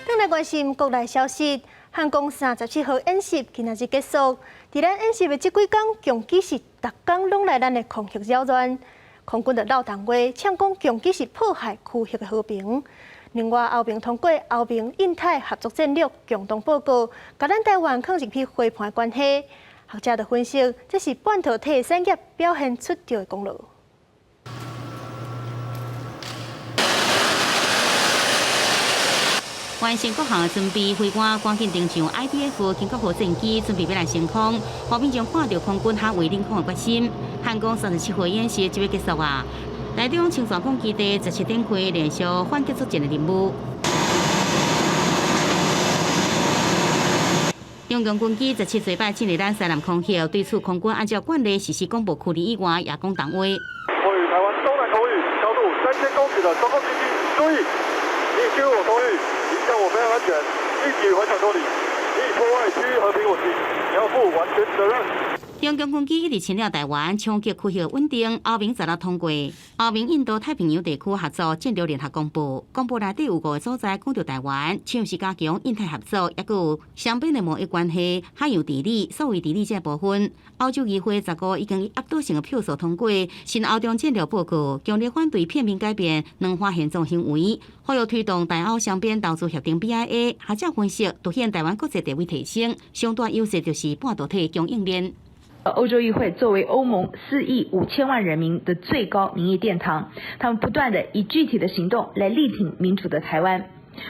轉來關心國內消息。漢光37號演習今仔日結束，佇咱演習的這幾工，共機是逐工攏來咱的空域擾亂，空軍就落談話，嗆講共機是破壞區域的和平。另外，歐盟通過歐盟印太合作戰略共同報告，共咱台灣放入去飛盤關係。學者就分析，這是半導體產業表現出著的功勞。完成各項的準備，飛官趕緊登上 IDF 金國號戰機，準備欲來升空。予民眾看著空軍捍衛領空的決心。漢光37號演習就欲結束啊！台中清泉崗基地17展開連續反擊作戰的任務。中共軍機17禮拜進入咱西南空域，對此空軍按照慣例實施廣播區域以外，也講談話。位於臺灣東南空域，高度3000公尺的中共軍機，注意，你進入我空域，影響我飛行安全，立即回場處理。你破壞區域和平穩定，你要負完全責任。中共軍機一直侵擾臺灣，衝擊區域穩定。歐盟十六通過歐盟印度太平洋地區合作戰略聯合公報，公報內底有五個所在講著臺灣，像是加強印太合作，抑閣有雙邊的貿易關係、海洋治理、數位治理這部分。歐洲議會15已經以壓倒性的票數通過新歐中戰略報告，強烈反對片面改變兩岸現狀行為，呼籲推動台歐雙邊投資協定 BIA。學者分析，凸顯臺灣國際地位提升，上大優勢就是半導體供應鏈。歐洲議會作為歐盟4億5千萬人民的最高民意殿堂，他們不斷地以具體的行動來力挺民主的台灣。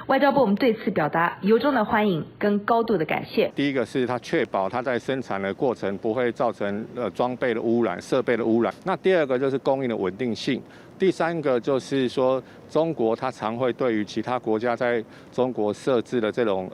外交部我們對此表達由衷的歡迎跟高度的感謝。第一個是它確保它在生產的過程不會造成裝備的污染、設備的污染。那第二個就是供應的穩定性。第三個就是說，中國它常會對於其他國家在中國設置的這種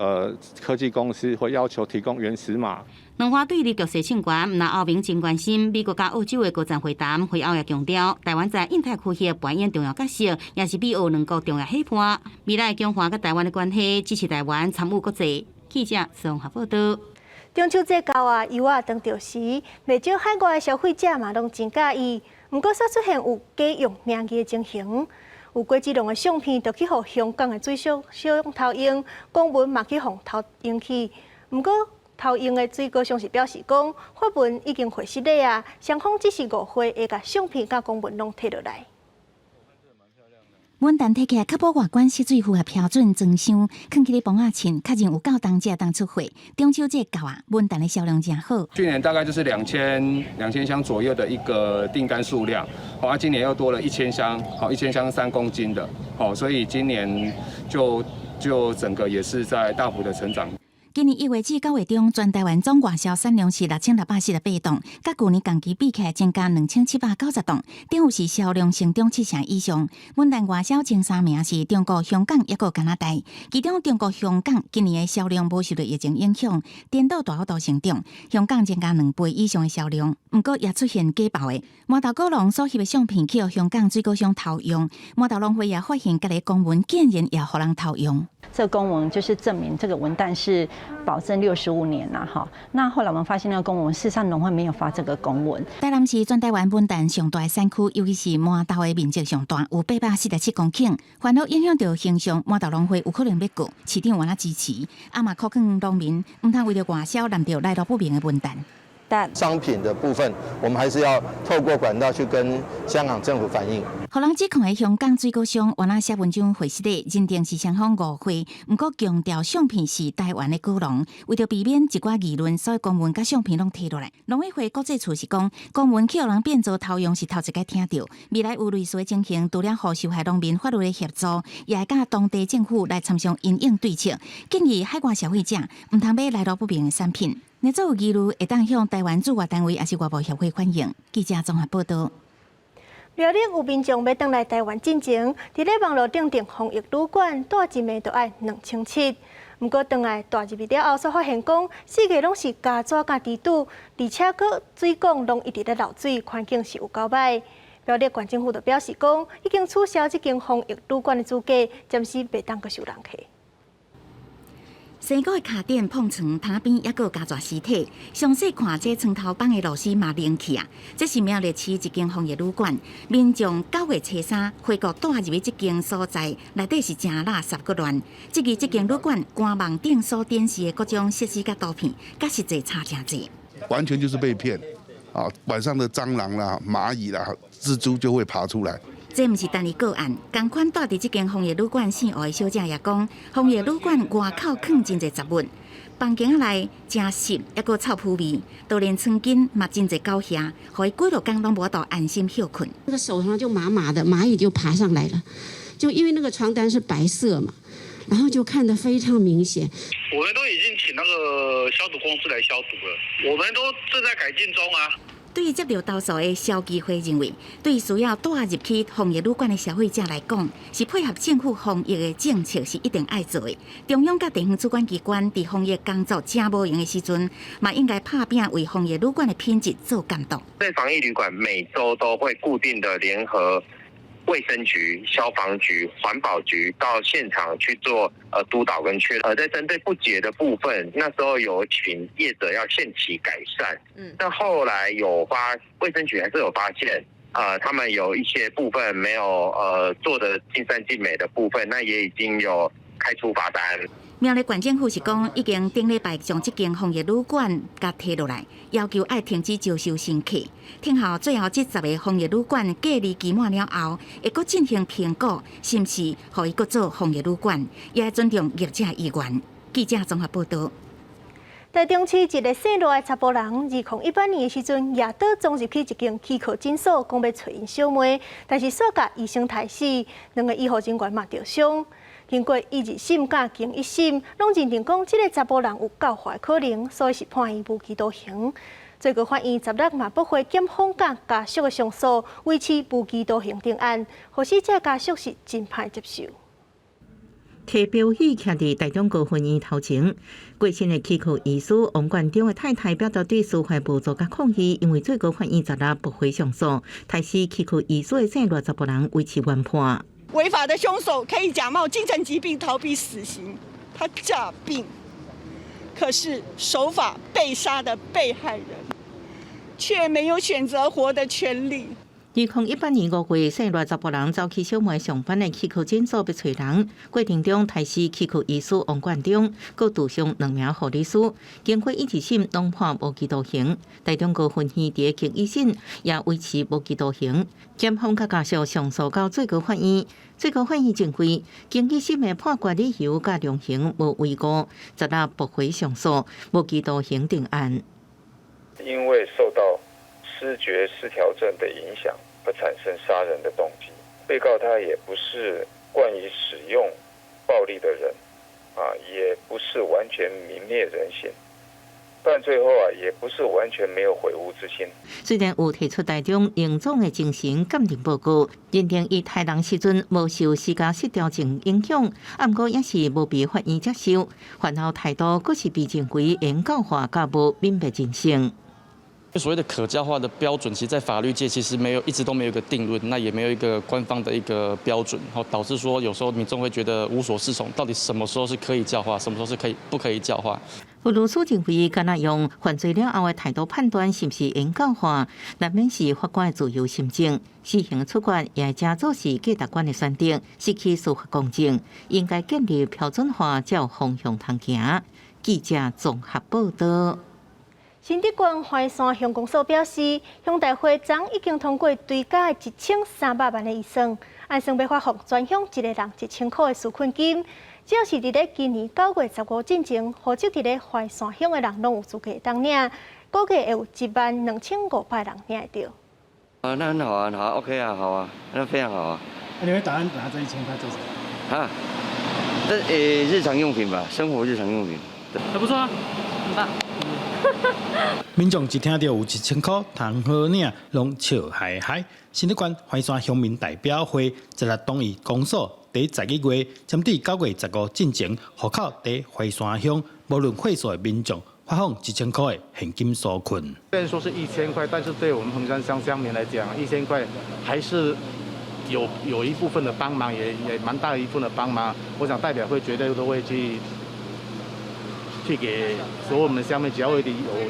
科技公司，會要求提供原始碼。兩岸對立局勢升懸，毋但歐盟真關心，美國佮澳洲的高層會談會後也強調，台灣在印太區域扮演重要角色，也是美澳兩國重要伙伴。未來強化佮台灣的關係，支持台灣參與國際。記者綜合報道。中秋節到啊，柚仔當著時，袂少海外的消費者嘛攏真佮意。毋過，煞出現有假用名義的情形，有果子農的相片，就去予香港的水果商偷用，公文嘛去予偷用去。毋過，偷用的水果商是表示講，發文已經會失禮啊，雙方只是誤會，會共相片佮公文攏提落來。文旦提起來確保外觀食水符合標準裝箱，囥佇咧磅仔塹，確認有夠重才會當出貨。中秋節到啊，文旦的銷量誠好。去年大概就是2000箱左右的一個訂單數量，好啊，今年又多了一千箱，好，一千箱3公斤的，好，所以今年就整個也是在大幅的成長。今年1月至9月中，全台灣總外銷產量是6648棟，佮舊年同期比起來增加2790棟，等於是銷量成長7成以上。文旦外銷前三名是中國、香港抑閣加拿大，其中中國、香港今年的銷量無受著疫情影響，顛倒大幅度成長，香港增加2倍以上的銷量。毋過也出現假冒的，饃頭果農所翕的相片去予香港水果商偷用，饃頭農會也發現這个公文竟然也予人偷用。這個公文就是證明這個文旦是保證65年啦，哈。那後來我們發現那個公文，事實上農會沒有發這個公文。台南是全台灣文旦上大的產區，尤其是饃頭的面積上大，有847公頃。煩惱影響著形象，饃頭農會有可能欲告，市長有按怎支持？啊嘛，苦勸農民毋通為著外銷濫著來路不明的文旦。商品的部分，我們還是要透過管道去跟香港政府反映。予人指控的香港水果商，原來寫文章回實的認定是雙方誤會，毋過強調相片是台灣的果農，為著避免一寡議論，所以公文佮相片攏提落來。農委會國際處是講，公文去予人變做偷用是頭一擺聽著，未來有類似的情形，除了予受害農民法律的協助，也會佮當地政府來參詳因應對策，建議海外消費者毋通買來路不明的產品。若做有疑慮，會當向台灣駐外單位抑是外貿協會反映。記者綜合報道。苗栗有民眾欲轉來台灣進前，佇咧網路頂訂防疫旅館，蹛一暝就愛2700。毋過轉來蹛入去了後，煞發現講四界攏是膠紙佮豬肚，而且閣水管攏一直咧漏水，環境是有夠䆀。苗栗縣政府就表示講，已經取消這間防疫旅館的資格，暫時袂當閣收人客。生果的跤墊碰床，窗仔邊抑閣有膠紙屍體。詳細看這床頭放的螺絲嘛冷去啊！這是苗栗市一間防疫旅館，民眾9月初3回國蹛入去這間所在，內底是誠垃圾閣亂。這個這間旅館官網頂所展示的各種設施佮圖片，佮實際差誠濟。完全就是被騙啊！晚上的蟑螂啦、螞蟻啦、蜘蛛就會爬出來。這毋是單一個案，仝款蹛佇這間防疫旅館姓吳的小姐也講，防疫旅館外口囥真濟雜物，房間內誠濕，抑閣臭噗味，就連床巾嘛真濟狗瓦，予伊幾落工攏無法度安心歇睏。那個手上就麻麻的，螞蟻就爬上來了，就因為那個床單是白色嘛，然後就看得非常明顯。我們都已經請那個消毒公司來消毒了，我們都正在改進中啊。對於接著投訴的消基會認為，對需要帶入去防疫旅館的消費者來講，是配合政府防疫的政策是一定愛做的。中央佮地方主管機關佇防疫工作誠無閒的時陣，嘛應該拍拚為防疫旅館的品質做監督。對防疫旅館每週都會固定的聯合衛生局、消防局、環保局到現場去做督導跟確認。在針對不潔的部分，那時候有請業者要限期改善。但後來有發衛生局還是有發現，他們有一些部分沒有做得盡善盡美的部分，那也已經有開出罰單。苗栗縣政府是講，已經頂禮拜將這間防疫旅館共提落來，要求愛停止招收新客。聽候最後這十个防疫旅館隔離期滿了後，會閣進行評估，是毋是予伊閣做防疫旅館，也愛尊重業者意願。記者綜合報導。台中市一个姓賴的查埔人，2018年的時陣，夜倒衝入去一間齒科診所，講欲揣𪜶小妹，但是煞共醫生刣死，兩个醫護人員嘛著傷。經過一二審佮經一審，攏認定講這个查埔人有教化可能，所以是判伊無期徒刑。最高法院十六嘛駁回檢方佮家屬的上訴，維持無期徒刑定案，予死者家屬是真歹接受。提標語徛佇台中高分院頭前，過身的齒科醫師王冠中的太太表達對司法無助佮抗議，因為最高法院十六駁回上訴，刣死齒科醫師的姓賴查埔人維持原判。違法的兇手可以假冒精神疾病逃避死刑，他詐病，可是守法被殺的被害人卻沒有選擇活的權利。2018年5月，姓賴查埔人走去小妹上班的齒科診所欲揣人，過程中刣死齒科醫師王冠中，閣毒傷兩名護理師。經過一二審，攏判無期徒刑。台中高分院佇經一審也維持無期徒刑。檢方佮家屬上訴到最高法院，最高法院認為經一審的判決理由佮量刑無違誤，十六駁回上訴，無期徒刑定案。因為受到思覺失調症的影響而產生殺人的動機，被告他也不是慣於使用暴力的人，啊，也不是完全泯滅人性，犯罪後啊，也不是完全沒有悔悟之心。雖然有提出台中榮總的精神鑑定報告，認定伊刣人時陣無受思覺失調症影響，啊，毋過也是無被法院接受，犯後態度閣是被認為會教化佮無泯滅人性。所謂的可教化的標準，其實，在法律界其實沒有，一直都沒有一個定論，那也沒有一個官方的一個標準，導致說有時候民眾會覺得無所適從，到底什麼時候是可以教化，什麼時候是可以不可以教化？有律師認為，敢若用犯罪了後的態度判斷是毋是會教化，難免是法官的自由心證。死刑處決也誠做是價值觀的選擇，失去司法公正，應該建立標準化，才有方向通行。記者綜合報導。新竹縣淮山鄉公所表示，鄉代會昨已經通過追加1300萬的預算，按算欲發放全鄉一個人1000箍的紓困金。只要是佇咧今年9月15進前，戶籍佇咧淮山鄉的人，攏有資格當領，估計會有1萬2500人領會著。啊，那很好啊，好，OK 啊，好啊，那非常好啊。那你會打算拿這1000塊做什麼？啊，這日常用品吧，生活日常用品。還不錯啊，很棒。民眾一聽著有1000箍通好領，攏笑嗨嗨。新竹縣淮山鄉民代表會十六同意公所佇11月，針對9月15進前，戶口佇淮山鄉，無論歲數的民眾發放1000箍的現金紓困。雖然說是一千塊，但是對我們衡山鄉鄉民來講，一千塊還是有一部分的幫忙，也蠻大一部分的幫忙。我想代表會絕對都會去給所有我們鄉民，只要有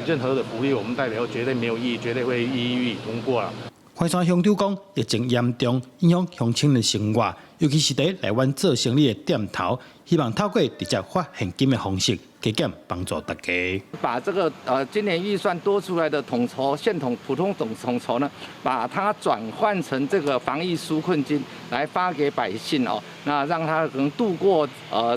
任何的福利，我們代表絕對沒有異議，絕對會一一予以通過啦。淮山鄉長講，疫情嚴重，影響鄉親的生活，尤其是佇內灣做生意的店頭，希望透過直接發現金的方式，加減幫助大家。把這個今年預算多出來的統籌縣統普通總統籌呢，把它轉換成這個防疫紓困金來發給百姓哦，那讓他能度過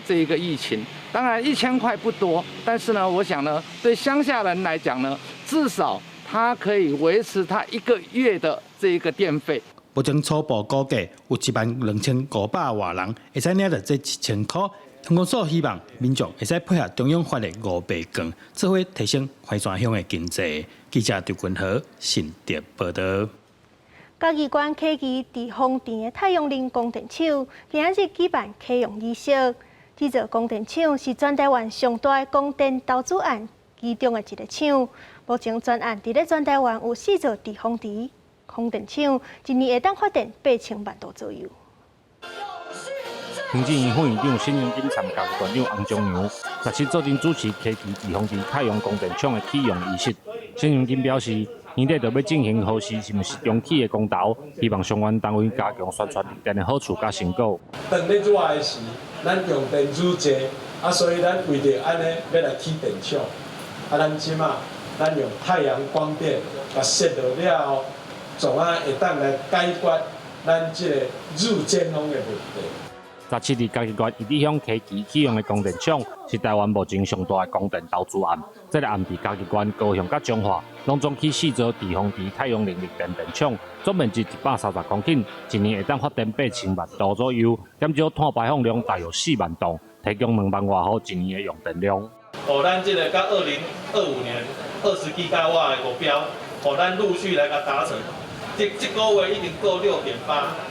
這一個疫情。當然1000塊不多，但是呢，我想呢，對鄉下人來講呢，至少他可以維持他一個月的這一個電費。目前初步估計有1萬2500外人會使領著這1000箍。鄉公所希望民眾會使配合中央發的五倍券，做伙提升淮山鄉的經濟。記者張君和新竹報導。嘉義縣啟基致豐田的太陽能光電廠，今仔日舉辦啟用儀式。這座光電廠是全台灣上大的光電投資案其中的一个廠。目前全案佇咧全台灣有四座致豐池光電廠，一年會當發電8000萬度左右。行政院副院長沈榮津參嘉義縣長洪仲良，17做陣主持啟基致豐池太陽光電廠的啟用儀式。沈榮津表示，年底就欲進行核實是毋是重啟的公投，希望相關單位加強宣傳綠電的好處佮成果。當咧熱的時，咱用電愈濟，啊，所以咱為著按呢欲來起電廠，啊，咱這馬咱用太陽光電共設落了後，總啊會當來解決咱這个日尖峰的問題。 17日，嘉義縣一里鄉啟基啟用的光電廠，是台灣目前上大的光電投資案。這个案佇嘉義縣、高雄佮彰化，攏總起四座致豐池太陽能綠電電廠，總面積130公頃，一年會當發電8000萬度左右，減少碳排放量大約4萬噸，提供2萬外戶一年的用電量。哦，咱這个到2025年20吉瓦的目標，哦，咱陸續來共達成。這這个月已經過6.8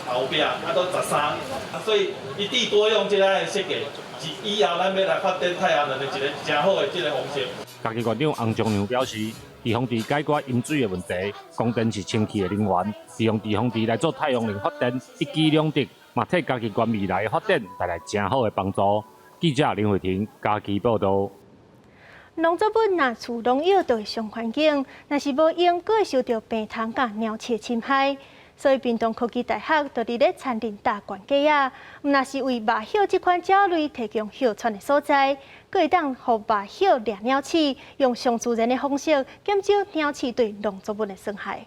毫瓦，啊，都13，所以一地多用這个設計，是以後咱欲來發展太陽能的一个誠好的這个方式。嘉義縣長洪仲良表示，致豐池解決飲水的問題，光電是清氣的能源，利用致豐池來做太陽能發電，一舉兩得，嘛替嘉義縣未來的發展帶來誠好的幫助。記者林慧婷嘉義報導。農作物若除農藥就會傷環境，若是無用，閣會受著病蟲佮鳥鼠侵害。所以，屏東科技大學就佇咧田林搭懸架仔，毋但是為麻鴞這款鳥類提供歇喘的所在，閣會當予麻鴞掠鳥鼠，用上自然的方式減少鳥鼠對農作物的損害。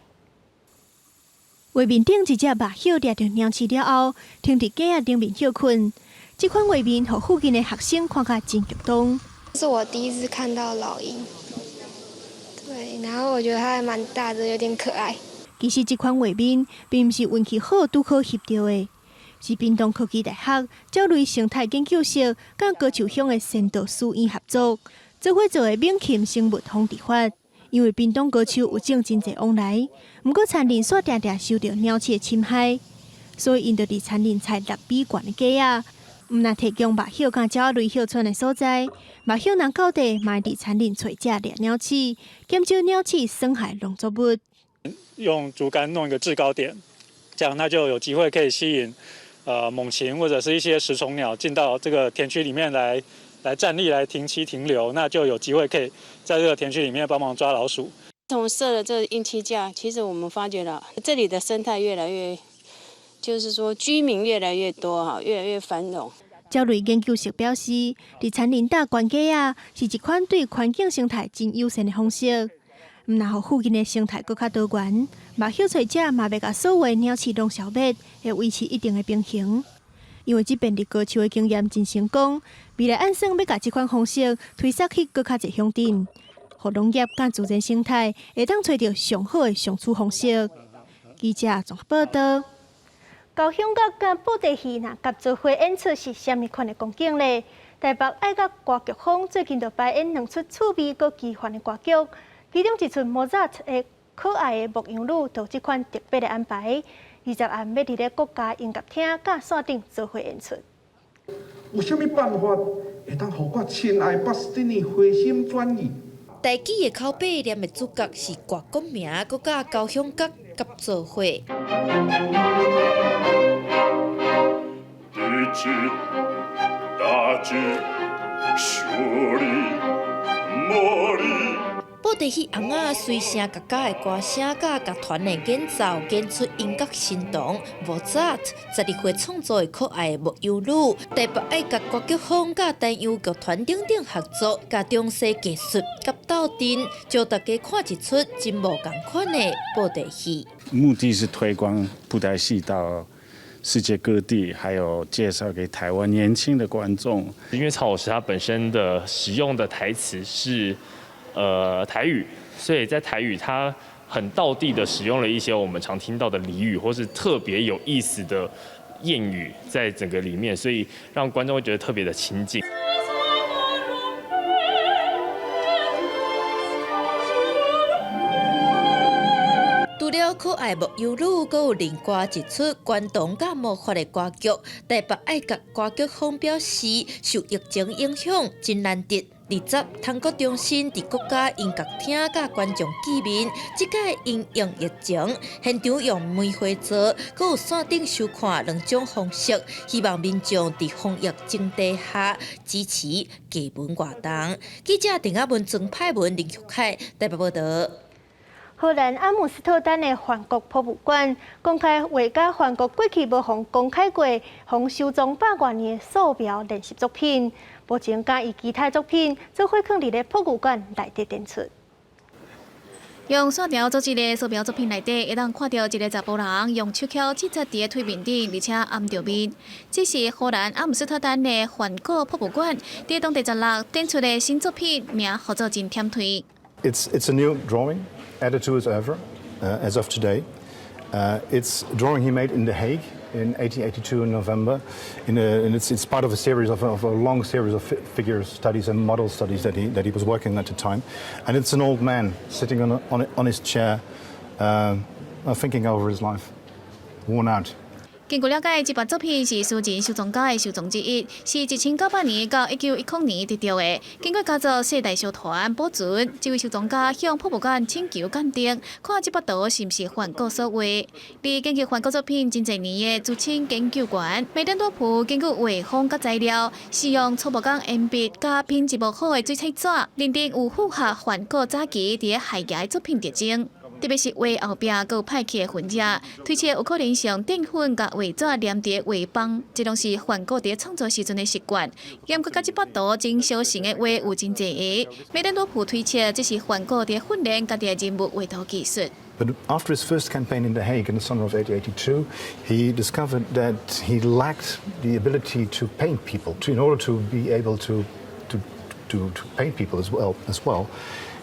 畫面頂一隻麻鴞掠著鳥鼠了後，停佇架仔頂面歇睏。這款畫面，予附近的學生看甲真激動。這是我第一次看到老鷹，對，然後我覺得它還蠻大的，有點可愛。其實這款畫面並毋是運氣好拄好翕著的，是屏東科技大學鳥類生態研究室佮高樹鄉的仙道書院合作，做伙做的猛禽生物防治法。因為屏東高樹有種真濟往來，毋過田林煞定定受著鳥鼠的侵害，所以𪜶就佇田林採6米懸的架仔。毋但提供麻鴞佮鳥類歇喘的所在，麻鴞若到地，嘛會佇田林揣食掠鳥鼠，減少鳥鼠損害農作物。用竹竿弄一個制高點，這樣那就有機會可以吸引猛禽或者是一些食蟲鳥進到這個田區裡面來站立、來停棲停留，那就有機會可以在這個田區裡面幫忙抓老鼠。從設了這個鷹棲架，其實我們發覺了這裡的生態越來越，就是說居民越來越多哈，越來越繁榮。鳥類研究室表示，佇田林搭懸架仔是一款對環境生態真友善的方式，毋但予附近的生態閣較多元，麻鴞揣食嘛袂共所有的鳥鼠攏消滅，會維持一定的平衡。因為這遍佇高樹的經驗真成功，未來按算欲共這款方式推捒去閣較濟鄉鎮，予農業佮自然生態會當揣著上好的相處方式。記者綜合報導。交響樂佮布袋戲若合做伙演出是啥物款的光景呢？台北愛樂歌劇坊最近就排演兩齣趣味閣奇幻的歌劇，其中一齣莫扎特的《可愛的牧羊女》就有這款特別的安排。20暗欲佇咧國家音樂廳佮山頂做伙演出。有啥物辦法會當予我親愛巴斯蒂尼回心轉意？台語的口白念的主角是郭國明，閣佮交響樂合做伙。布袋戲尪仔隨聲嘎嘎的歌聲，佮樂團的演奏，演出音樂神童莫扎特12歲創作的可愛的牧羊女，台北愛樂歌劇坊佮丹陽劇團等等合作，共中西藝術佮鬥陣，招大家看一齣真無仝款的布袋戲。目的是推廣布袋戲到世界各地，還有介紹給台灣年輕的觀眾。因為曹老師他本身的使用的台詞是台語，所以在台語他很道地的使用了一些我們常聽到的俚語，或是特別有意思的諺語在整個裡面，所以讓觀眾會覺得特別的親近。除了可愛牧羊女，閣有另外一齣關東佮魔法的歌劇。台北愛樂歌劇坊表示，受疫情影響，真難得。20湯國中心佇國家音樂廳佮觀眾見面，這擺因應疫情，現場用梅花座，閣有線頂收看兩種方式，希望民眾佇防疫前提下支持藝文活動。記者鄭亞文、曾派文、林玉凱台北報導。荷蘭阿姆斯特丹的梵谷博物館公開畫家梵谷過去無予公開過、予收藏百外年的素描練習作品，目前佮伊其他作品做伙囥佇咧博物館內底展出。用線條組織的素描作品內底，會當看著一个查埔人用手鍬制作佇咧腿面頂，而且掩著面。這是荷蘭阿姆斯特丹的梵谷博物館佇當地16展出的新作品，名號做真忝腿。 It's a new drawing added to his oeuvre as of today. It's a drawing he made in The Hague in 1882 in November. And it's part of a series of a long series of figure studies and model studies that he was working at the time. And it's an old man sitting on his chair, thinking over his life, worn out. 根據了解，這幅作品是私人收藏家的收藏之一，是1900年到1910年得著的。經過家族世代相傳保存，這位收藏家向博物館請求鑑定，看這幅圖是毋是梵谷所畫。而根據梵谷作品真濟年的資深研究員梅登多普，根據畫風佮材料，使用粗木工鉛筆佮品質無好的水彩紙，認定有符合梵谷早期佇咧海牙的作品特徵。特別是畫後壁閣有歹去的痕跡，推測有可能是用澱粉佮畫紙黏佇畫板，這攏是梵谷佇創作時陣的習慣。嚴格佮這幅圖真相像的畫有真濟个，梅登多普推測這是梵谷佇訓練家己的人物畫圖技術。 But after his first campaign in The Hague in the summer of 1882, he discovered that he lacked the ability to paint people. In order to be able to paint people as well,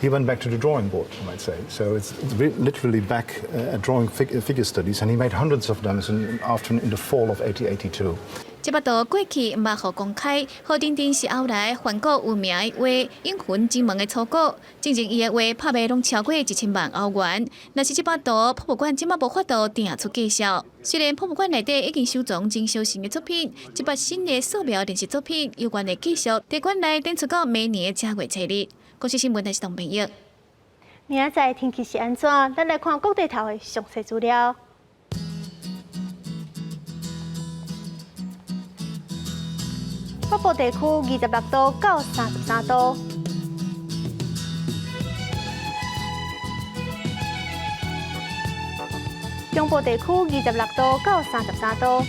he went back to the drawing board, you might say. So it's literally back at drawing figure studies, and he made hundreds of them in the fall of 1882. 這幅圖過去毋捌予公開，予認定是後來梵谷有名的畫《陰魂之門》的初稿。進前伊的畫拍賣攏超過1000萬歐元。若是這幅圖，博物館這馬無法度定出價數。雖然博物館內底已經收藏真相像的作品，這幅新的素描練習作品猶原會繼續佇館內展出到明年的正月初二。公視新聞台是董朋友。明仔載天氣是按怎？咱來看各地頭的詳細資料。北部地區26度到33度，中部地區26度到33度，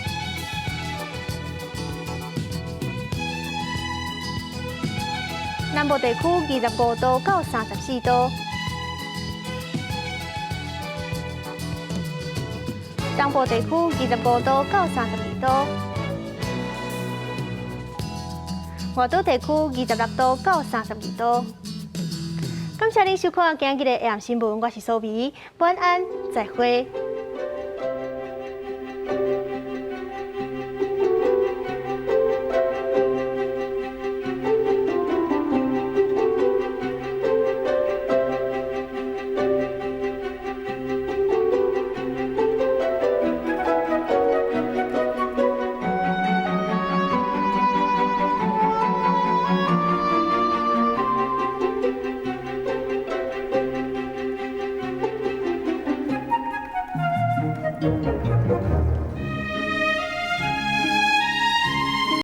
南部地區25度到34度，東部地區25度到32度。外島地區26度到32度。感謝您收看今日的 AM 新聞，我是蘇美，晚安，再會。